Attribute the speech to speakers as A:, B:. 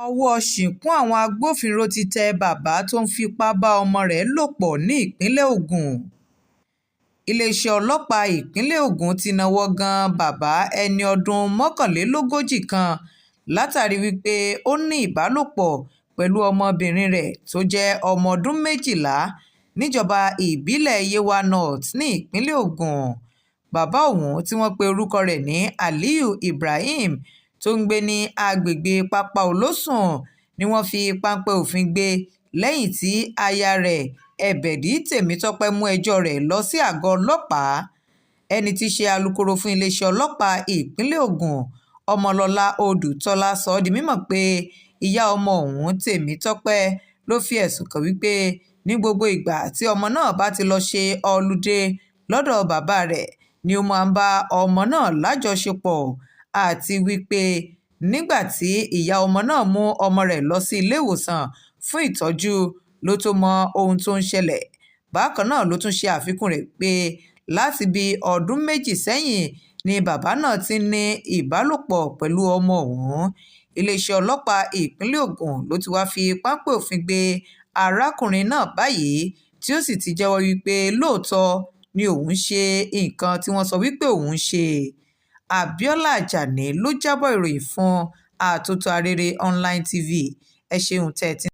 A: Ọwọ́ ṣìkún àwọn agbófinró ti tẹ bàbá tó ń fipá bá ọmọ rẹ̀ lò pọ̀ nípìnlẹ̀ Ogun. Iléeṣẹ́ ọlọ́pàá ìpínlẹ̀ Ogun ti náwó gan bàbá ẹni ọdún mọ́kànlélógójì kan látàrí wípé ó ní ìbálòpọ̀ pẹ̀lú ọmọbìnrin rẹ̀ tó jẹ́ ọmọ ọdún 12 níjọba ìbílẹ̀ Yewa North ní ìpínlẹ̀ Ogun. Bàbá ọ̀hún, tí wọ́n pe orúkọ rẹ̀ ní Aliyu Ibrahim, tó ń gbé ní agbègbè Pápá-Olósùn, ni wọ́n fi páńpẹ́ òfin gbé lẹ́yìn tí aya rẹ̀, Ẹ̀bẹ̀dì Tèmítọ́pẹ́, mú ẹjọ́ rẹ̀ lọ sí àgọ́ ọlọ́pàá. Ẹni tí í ṣe alūkkóró fún iléeṣẹ́ ọlọ́pàá ìpínlẹ̀ Ogun, Ọmọlọ́lá Odùtọ́lá, sọ ọ́ di mímọ̀ pé ìyá ọmọ ọ̀hún, Tèmítọ́pẹ́, ló fi ẹ̀sùn kàn wípé ní gbogbo ìgbà tí ọmọ náà bá ti lọ́ọ́ ṣe olùdé lọ́dọ̀ bàbá rẹ̀ ni ó máa ń bá ọmọ náà lájọṣepọ̀, àti wípé nígbà tí ìyá ọmọ náà mú ọmọ rẹ̀ lọ sí iléèwòsàn fún ìtọ́jú ló tóó mọ ohun tó ń ṣẹlẹ̀. Bákan náà ló tún ṣe àfikún rẹ̀ pé láti bíi ọdún 2 sẹ́yìn ni bàbá náà ti ń ní ìbálòpọ̀ pẹ̀lú ọmọ ọ̀hún. Iléeṣẹ́ ọlọ́pàá ìpínlẹ̀ Ogun ló ti wáá fi páńpẹ́ òfin gbé arákùnrin náà báyìí, tí ó sì ti jẹ́wọ́ wípé lóòótọ́ ni òun ṣe nǹkan tí wọ́n sọ wípé òun ṣe. Abiola Ajani ló jábọ̀ ìròyìn fún Àtótó Arére Online TV. Ẹ ṣeun tẹ́ ẹ ti.